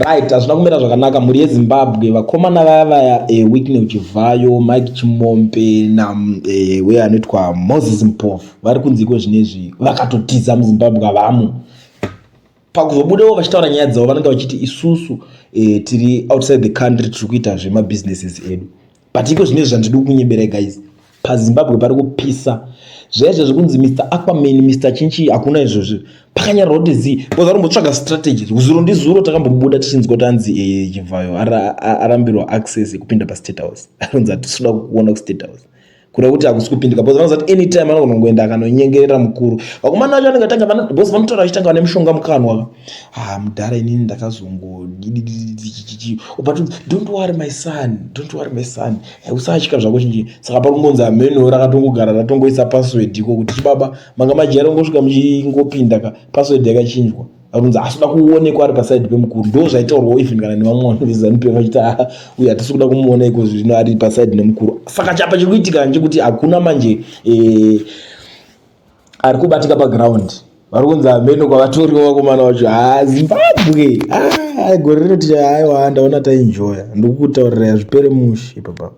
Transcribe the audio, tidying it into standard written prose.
Right, hazvina kumira zvakanaka mhuri yeZimbabwe. Vakomana vaya vaya Wicknell Chivhayo, Mike Chimombe na uye anoitwa Moses Mpofu vari kunzi iko zvinezvi vakatotiza muZimbabwe havamo. Pakuzobudawo vachitaura nyaya dzavo vanenge vachiti isusu tiri outside the country, tiri kuita zvemabusinesses edu. But iko zvinezvi zvandidi kunyeberai guys, paZimbabwe pari kupisa. Zvaizvo zvekunzi Mr Aquaman, Mr Chinchi, hakuna izvozvo. Pakanyarwa kuti zii, because vanombotsvaga strategies. Zuro ndizuro takambobuda tichinzwa kuti anzi Chivhayo arambirwa access yekupinda paState House. Anonzi hatisi kuda kuona kuState House, kureva kuti hakusi kupindika, because vanoziva kuti anytime anogona kungoenda akanonyengerera mukuru. Vakomana vacho vanenge tanga, because vanotaura vachitanga vane mushonga mukanwa. "Ah, mudhara, inini ndakazongo." But, "Don't worry, my son, don't worry, my son, usatya zvako." Chinji saka pari kungonzi hameno rakatongogara ratongoisa password iko kuti chibaba manga majaira kungosvika muchingopinda ka, password yakachinjwa. Akunzi asida kuonekwa ari paside pemukuru. Ndo zvaitaurwawo even kana nevamwe vanhu veZANU PF vachiti, "Ah, uyu hatisi kuda kumuona iko zvino ari paside nemukuru." Saka chapa chiri kuitika ndechekuti hakuna manje ari kubatika paground. Vari kunzi hameno kwavatoriwo vakomana vacho. Ha, Zimbabwe, ah, gore rino ticha, aiwa, ndaona taenjoya. Ndikukutaurirai, hazvipere mushe ipapa.